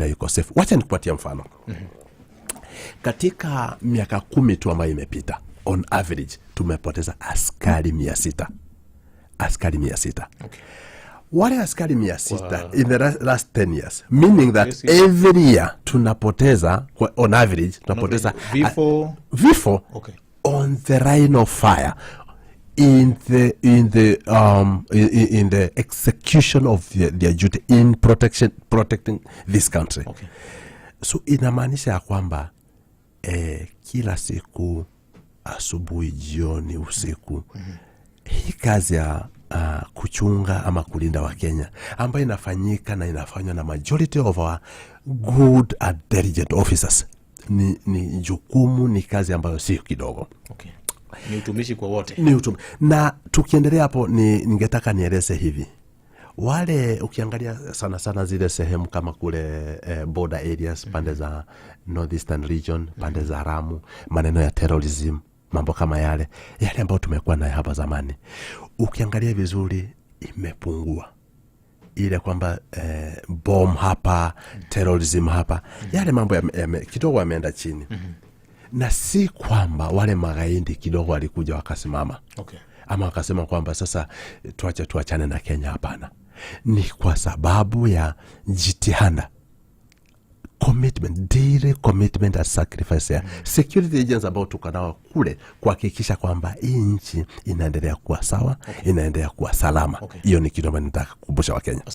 Iko safe. Wacha nikupatia mfano. Katika miaka 10 tu ambayo imepita, on average tumepoteza askari 600, askari 600. Wale askari 600 in the last 10 years, meaning that every year tunapoteza on average tunapoteza Vifo. Vifo on the line of fire in the execution of their duty in protecting this country. So inamaanisha ya kwamba kila siku, asubuhi, jioni, usiku, hii kazi ya kuchunga ama kulinda Wakenya ambayo inafanyika na inafanywa na majority of our good and diligent officers ni jukumu, ni kazi ambayo sio kidogo. Okay. Ni utumishi kwa wote. Ni na tukiendelea hapo ningetaka nieleze hivi: wale ukiangalia sana sana zile sehemu kama kule border areas, pande za Northeastern Region, pande za Lamu, maneno ya terrorism, mambo kama yale yale ambayo tumekuwa nayo hapa zamani, ukiangalia vizuri imepungua. Ile kwamba bomb hapa, terrorism hapa, yale mambo kidogo yameenda chini, na si kwamba wale magaidi kidogo walikuja wakasimama ama wakasema kwamba sasa tuache, tuachane na Kenya. Hapana, ni kwa sababu ya jitihada, commitment, daily commitment and sacrifice ya security agents ambao tuko nao kule kuhakikisha kwamba hii nchi inaendelea kuwa sawa, inaendelea kuwa salama. Hiyo ni kitu ambayo nitaka kukumbusha Wakenya.